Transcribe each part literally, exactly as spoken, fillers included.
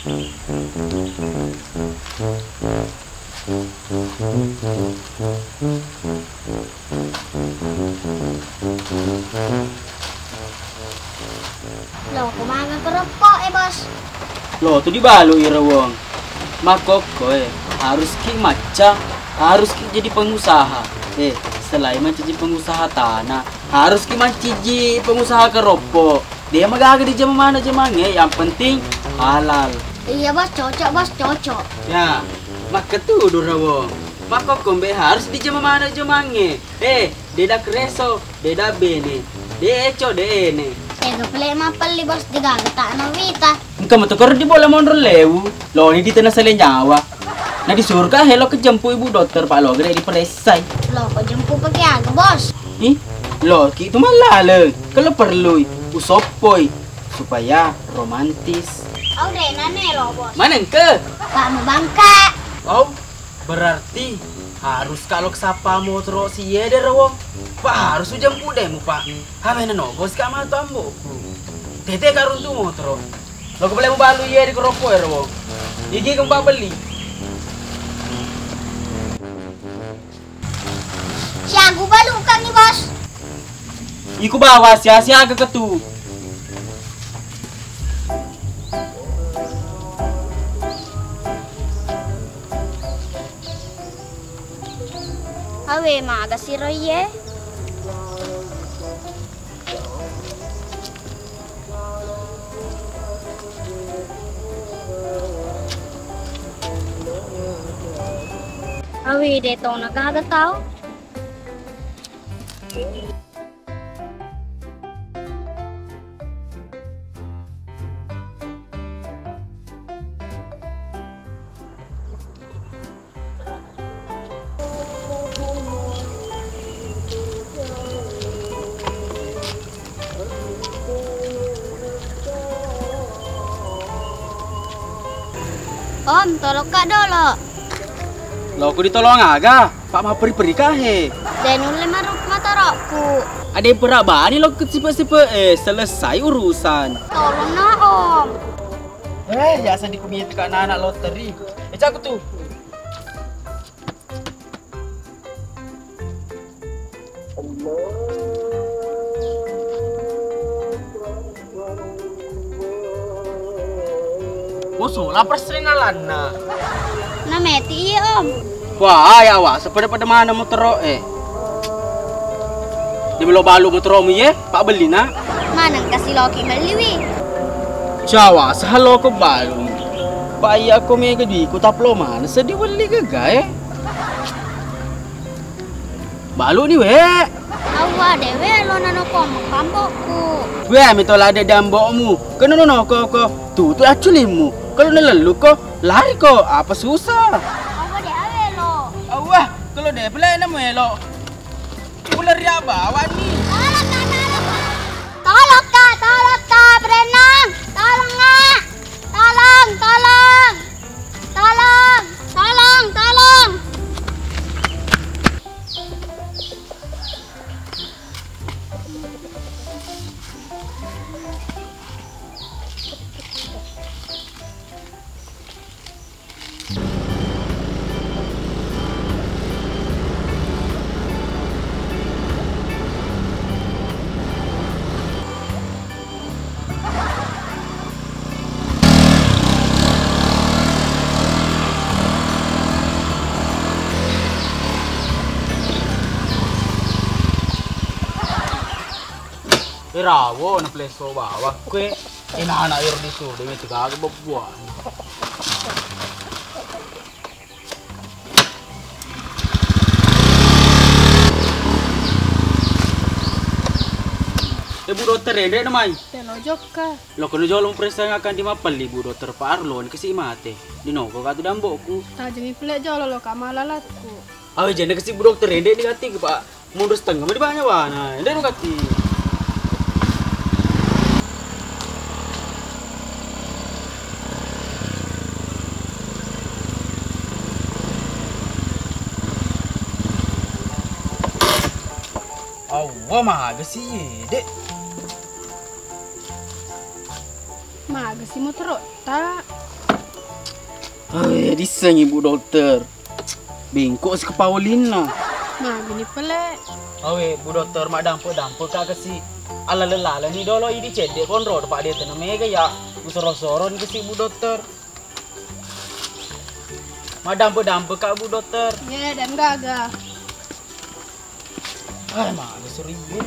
Lo, kumanga keroppo e, Bos? Lo, tu dibalu ira wong. Makkokko e, haruski macca, haruski jadi pengusaha. Eh, selain mancaji pengusaha tanah, haruski manciji pengusaha keroppo. De magaga dijama mana jamangnge, yang penting halal. Iya, Bos, cocok, Bos, cocok. Ya, makketudu rawong. Makkokko mbe harus dijama mana jamangnge. Eh, de da kereso, de da bene, de eco, de ene. Tega pale mappelli, Bos, de gaga tak nawita. Engka meto koro di bola monro lewu, loni di tena sale nyawa. Na disuruh ka helo kejempu ibu dokter, Pak, lo gede diperessai. Lo ko jempu pake aga, Bos? Ih, lo ki tu malaleng, kalau perlu usoppoi supaya romantis. Au de nane lo, Bos. Mana engke? Pak mau bangka. Au, berarti harus kalau kesapa motoro si yede rawong. Pak harus ujempu demu, Pak. Hamena no, Bos, kama tu amboku. Tete karuntu motoro. Lo ko bale mubalu iye di keroppo ero, Bong. Igi kempa beli. Siagu balu kami, Bos. Iku bawa sia-sia ke ketu. Awe maga siro iye. Awi de tona gaga tau. Om, tolokka dolo. Lo ku ditolong aga, Pak, mapperi-peri kahe. De nulle maru matorokku. Ade pera bani lo ke sipe-sipe, eh, selesai urusan. Tolong na, Om. Eh, biasa di kumit ka anak loteri. Eh, cak tu. Musuh lapar sering alanna. Nameti iya, Om. Wah, ya wah, sepada-pada mana motoro, eh. Di melo balu motoromu, ye, Pak, beli na. Maneng kasi loki beli, wi. Cawa, sahalo ko balu. Pak, iya ko mega di ku taplo mana sedi weli gaga, eh. Balu ni, we. Awwa dewe lo nano ko mukambokku. We, mito lade dambokmu. Kenono no ko ko tutu acculimmu. Kalau nelellu ko, lari ko. Apa susah? Awwa de awe lo. Awwa, kalau de pele nemu elo. Ular ya bawani. Tolong, Kak, tolong, Kak. Tolong, Kak, berenang. Tolong, Kak. Tolong, tolong. Tolong, tolong, tolong. Irawo na pleso bawa kue. Ina anak iro disuruh dengan tiga bebbuah. Eh, Bu Dokter, Rere na mai. Telo jokka. Lo kono jolo periksa akan di mappelli, Bu Dokter, Pak Arlo ni kasi mate. Di nogo katu dambokku. Tajami pele jolo lo kamalalatku. Awe jenne kasi Bu Dokter, Rere ni gati, Pak. Mundur setengah meni banyak wana. Ndai no gati. Awwa, maga si, Dek? Maga si motorotta? Eh, dissengi Bu Dokter. Bengkok si kepaolinna. Magini pale. Awe, Bu Dokter, maddampe-dampe ka kesi. Ala lelala ni dolo idi cedde konro, Pak, de tena mega ya. Usoro-soro ni kesi Bu Dokter. Maddampe-dampe ka Bu Dokter. Ye, dan gaga. Ah, malu seribu.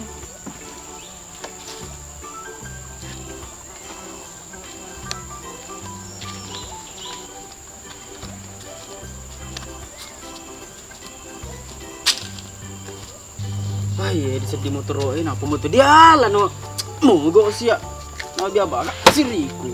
Aye, diseddi motoro e, napa moto dialano? Mogok sia. Mau dia baga siriku.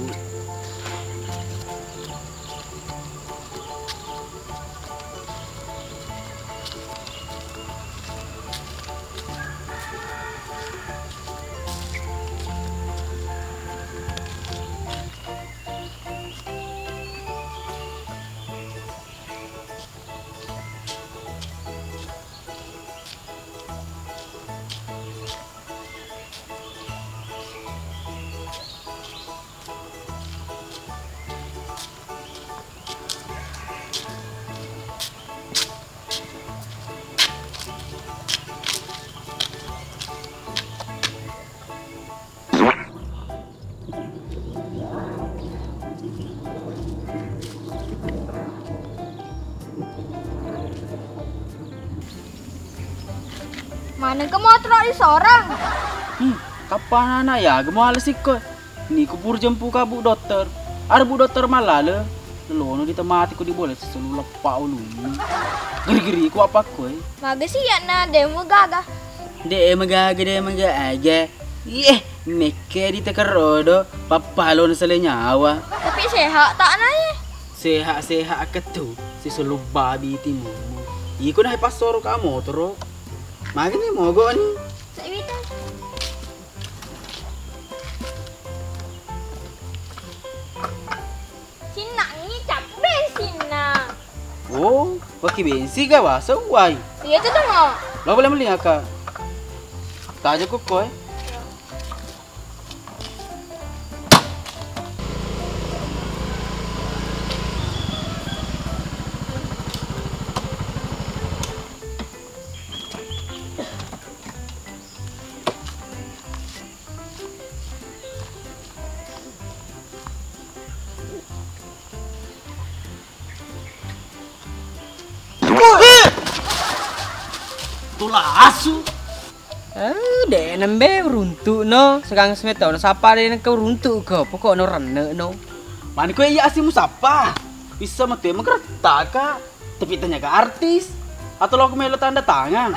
Manengka motoro disorang? Hmm, kappanana ya, gemu ala sikko. Ni ku pur jempu ka Bu Dokter. Are Bu Dokter malale. Lelono ditemati ko dibola seselu leppa ulunni. Geri-geri ku apa ko e? Magasi ya na demu gaga. De magaga, de magaga. Iye, mekke di tekerodo, pappalo na sale nyawa. Tapi sehat tak na e? Sehat-sehat ketu, seselu babi timumu. Iko na passoro ka motoro. Magani mogok ni. Sewita. Sinnangngi cap bensinna. Oh, pake bensin ga basa uwai. Iya tu tengok. Lo boleh meli aka. Taja kuko e. Tula asu. Eh, de nembe runtu no, segang semeto no sapa de nengka runtu ko, pokok no renne no. Mani ko iya asi musapa. Bisa mate mageretta ka. Tapi tanya ke artis. Atau lo aku melo tanda tangan.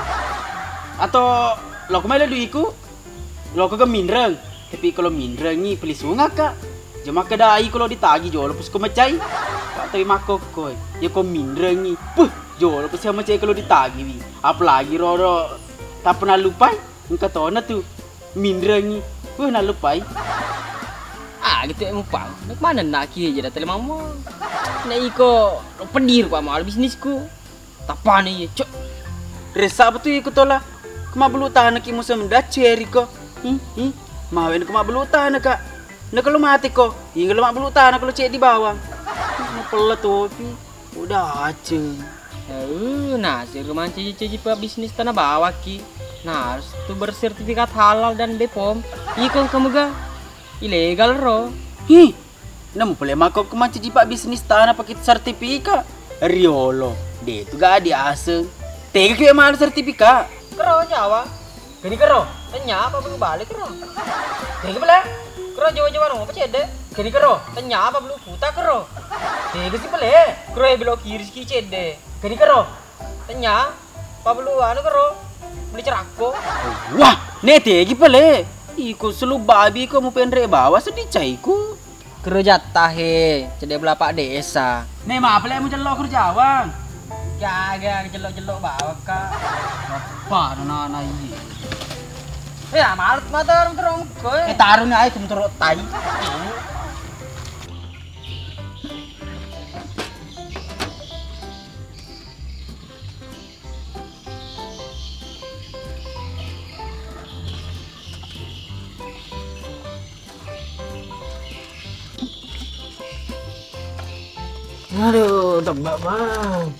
Atau lo aku melo duiku. Lo aku ke minreng. Tapi kalau minrengi peli sunga ka. Jema kedai kalau ditagi jolo pus ko mecai. Pak tapi makokoi. Ya ko minrengi. Puh, jolo pus ya mecai kalau ditagi wi. Apalagi roro tak pernah lupai. Engka tona tu. Minrengi. Weh, nallupai. Ah, gitu ya mupang. Nak mana nak kiye jada tele mama. Nak iko pedir pa mal bisnisku. Tapane ye, cok. Resa apa tu iko tola? Kema bulu tanah ki musim dah ceri ko. Hmm, hmm. Mawen kema bulu tanah ka. Nah kalau mati ko, tinggal mak bulu tanah kalau cek di bawah. Pella topi. Udah aceng. Eh, nasir mancaji-caji pabisnis tanah bawaki. Nah, harus tu bersertifikat halal dan B pom. Iko engka mega ilegal ro. Hi, nempele mako ku mancaji pabisnis tanah pakai sertifikat. Riolo, de tu gak diaseng. Tega ki malu sertifikat. Kero Jawa. Keni kero, tenya apa bulu balik kero. Tega bela. Kero Jawa-Jawa no apa cedde. Keni kero, tenya apa bulu puta kero. Tega si bela. Kero e belok kiri siki cedde. Keni kero, tenya apa bulu anu kero. Beli cerako. Wah, ne tegi pale. Iko selu babi ko mu penre bawa sedih caiku. Kero jatta he, cedde bela pak desa. Ne mapele mu cello kero Jawa. Gaga cello-cello bawakka. Apa nana iye. Eh, malut mata orang terong ko. Eh, taruni ae kum terok tai. Aduh, tebak, Bang.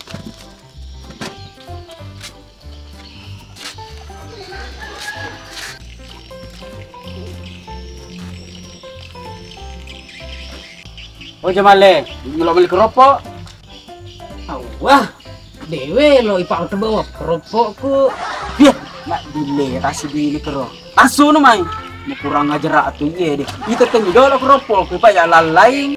Oh, Jamalle, melo beli keropok? Wah, dewe lo ipak tebak keropokku. Iya, nak bile, tasi bili kero. Tasu no mai. Mau kurang ajar atu, iya deh. Ita tenggi dolo keropokku, Pak, ya lain.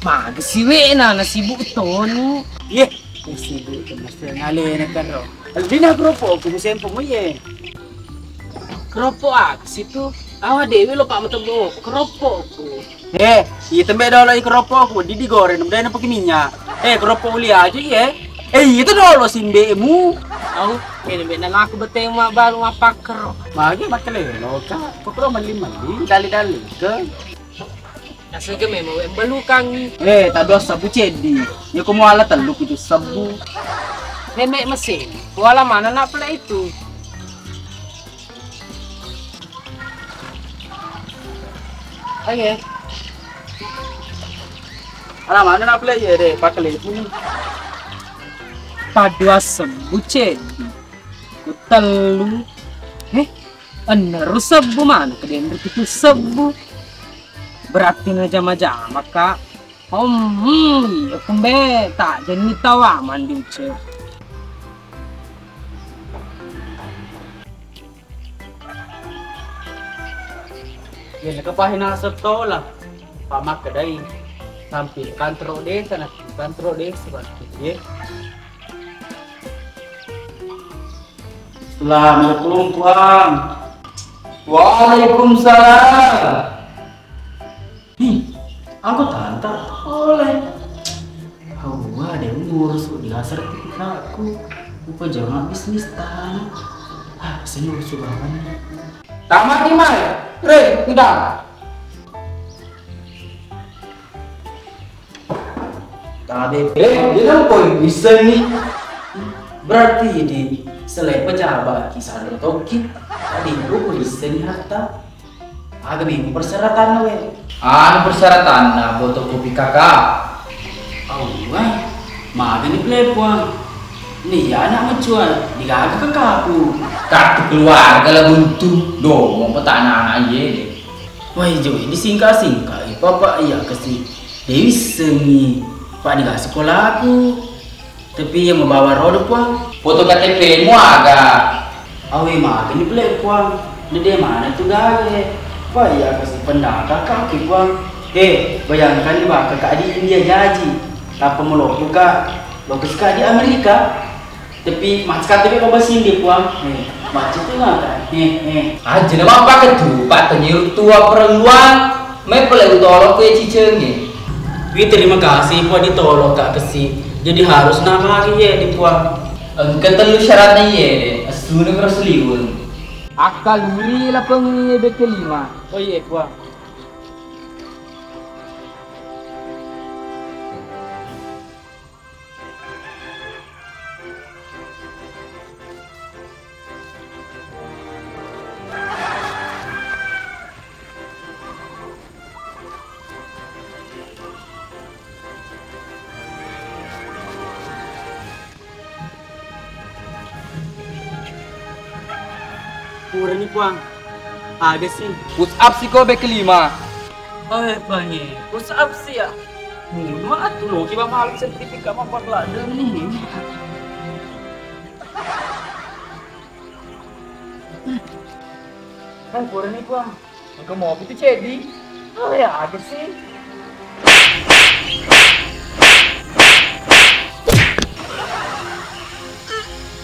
Magesi we na, na sibuk toni. Iye, na sibuk tu, Mas. Ngale na karo. Lebih na keropokku, musim pemu, iye. Keropok aga situ? Awa dewe lo, Pak, matebo keropokku. Eh, iya tembe dolo i keropokku, di digoreng, udah na pakai minyak. Eh, keropok uli aja, iye. Eh, itu dolo simbemu. Au, ini bena aku betema baru mapakkero. Magi makkele lo, Kak. Pokro mali-mali, dali-dali ke. Nasengke memang we belukangi. Eh, tadua sebbu ceddi. Ya, ko muala tellu kuju sebbu. Nenek mesin. Wala mana nak pula itu? Oke. Ala mana nak pula ya deh, pakai itu nih. Tadua sebbu ceddi. Ku tellu. Eh, enneru sebbu mana? Kedenri pitu sebbu. Berarti na jama-jama, Kak. Om, hmm, iya kumbe, tak jenni tawa mandi uce. Iya, nakapahe naseng tola. Pak makkedai, sampai kantor desa, na kantor desa, Pak. Iya. Assalamualaikum, Puang. Waalaikumsalam. Hi, aku tanta oleh. Hawa, dia ngurus di sertifikatku. Upa jangan bisnis tanah. Ah, saya ngurus banget. Tamat ni mai. Re, udah. Tabe, eh, dia kan poin bisa nih. Berarti di selain pejabat, kisah ada toki. Tadi itu polisi nih harta. Aga memang persyaratanna we? Anu persyaratanna fotokopi K K. Awwa, magani pelepoang. Ni anak mecuan, digaga kakaku. Kartu keluarga lah buntu. Domo petana anak iye deh. Wah, jauh ini singka-singka, eh, papa iya kasi. Dewi sengi, Pak, digaga sekolaku. Tapi iya mabawa roda, Puang. Foto K T P-mu aga? Awe, magani pele, Puang. Nede mana tu gawe? Wah, iya kasi pendaka kaki, Puang. Eh, bayangkan di baka ka di India jaji. Tanpa meloku ka, lokus ka di Amerika. Tapi macet K T P ko basing di, Puang. Eh, macet tu ngaka. Eh, eh. Aja na mappake tu, Pak, tenyiru tua perluan. Mai pole utolokko iye cicengnge. Wi, terima kasih, Puang, ditolokka kesi. Jadi harus namari iye di, Puang. Engka tellu syaratna iye de, essuna kero seliweng. Akkaluri lapeng iye beke lima. Oh iye, Puang. Purani, Puang. Aga si. Push up si ko beke lima. Oe, Puang e. Push up si ya. Mulu atu loki ba malu sertifikat mappakladde ni. Hai, purani, Puang. Engka mopi tu ceddi. Oh, ya, aga si.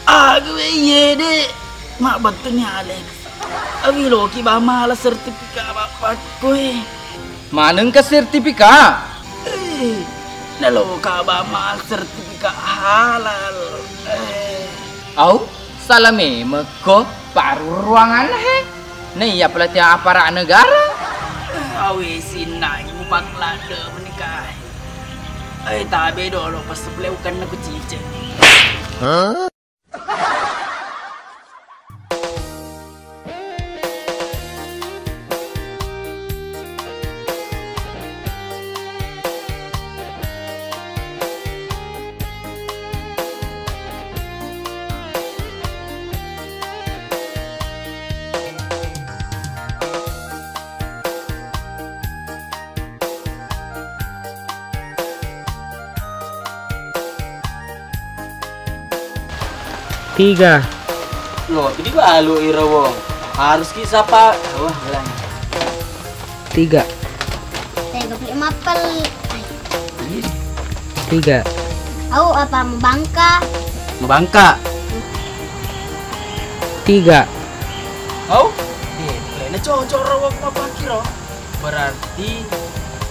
Aga we iye de. Mabbettu ni Alex. Awi loki ba mala sertifikat bappakku e. Manengka sertifikat? Eh, naloka ba mala sertifikat halal. Eh. Au, salah memekko paru ruanganna he. Naiya pelatihan aparat negara. Eh, awe sinnai mupak ladde menikah. Eh, tabe dolo pas sebelah ukan aku cicing. Tiga. Lo, jadi balu iro wong. Harus ki sapa? Wah, bilang. Tiga. Tega pi mappel. Tiga. Au apa mubangka? Mubangka. Tiga. Au? Eh, lena cocok ro wong mapakiro. Berarti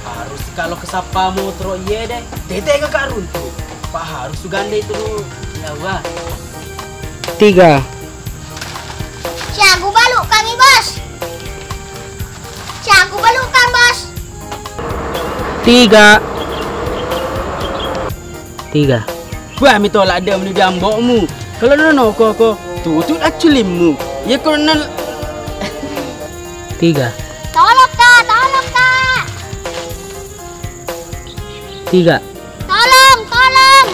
harus kalau kesapa motoro iye deh. Tete kakak runtu. Pak harus sugande itu. Ya wah. Tiga. Siagu balu kami, Bos. Siagu balu kan, Bos. Tiga. Tiga. Wah, mitolak dia menuju ambokmu. Kalau nono koko, tutut aculimmu. Ya kalau nel- Tiga. Tolong, Kak, tolong, Kak. Tiga. Tolong, tolong.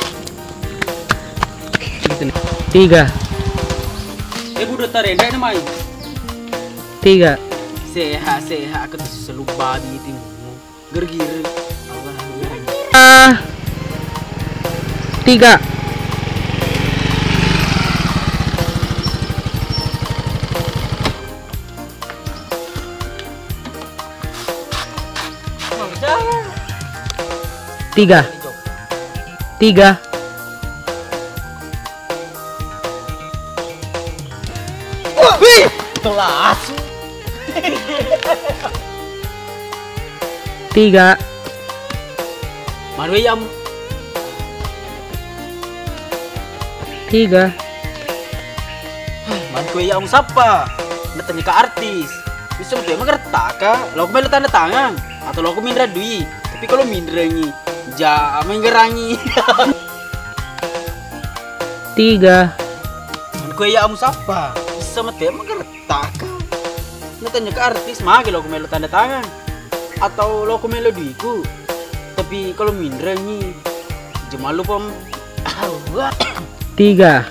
Tiga. Eh, budak tarendek namanya. Tiga. Sehat, sehat, aku tuh selalu babi itu. Gergir. Allah. Ah. Tiga. Tiga. Tiga. Wih, telas. Tiga. Manuwe yam. Tiga. Manuwe yam sappa? Natanya ke artis. Bisa betul magertaka. Lo aku melo tanda tangan atau lo aku minra dui. Tapi kalau minrangi, ja menggerangi. Tiga. Manuwe yam sappa? Bisa mate magertaka. Taka. Natanya ke artis, magi lo aku melo tanda tangan? Atau lo aku melo duiku? Tapi kalau minrangi, jemalu pom. Tiga.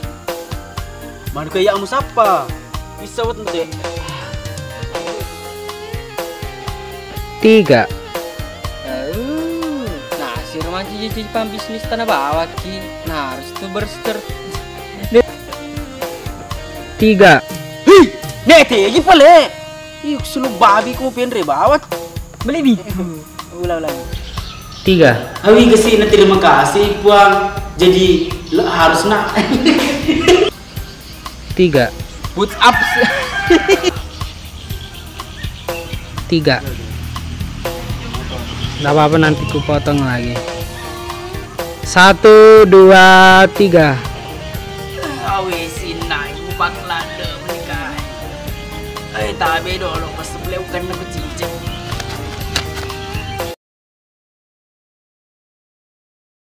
Manuwe yam sappa? Bisa wetente. Tiga. Eh, nah, si romanci jadi pambisnis tanah bawaki. Nah, harus tuh berster. Tiga. Hi, nete, lagi pale. Ih, sulu babi ku penre bawat. Beli bi. Ulang, ulang. Tiga. Awi gesi na terima kasih, Puang. Jadi, lo harus nak. Tiga. Put up. Tiga. Nggak apa-apa, nanti ku potong lagi. Satu, dua, tiga. Awe sinai upak lande menikah. Eh, tabe dolo pas sebelah ukan aku cicek.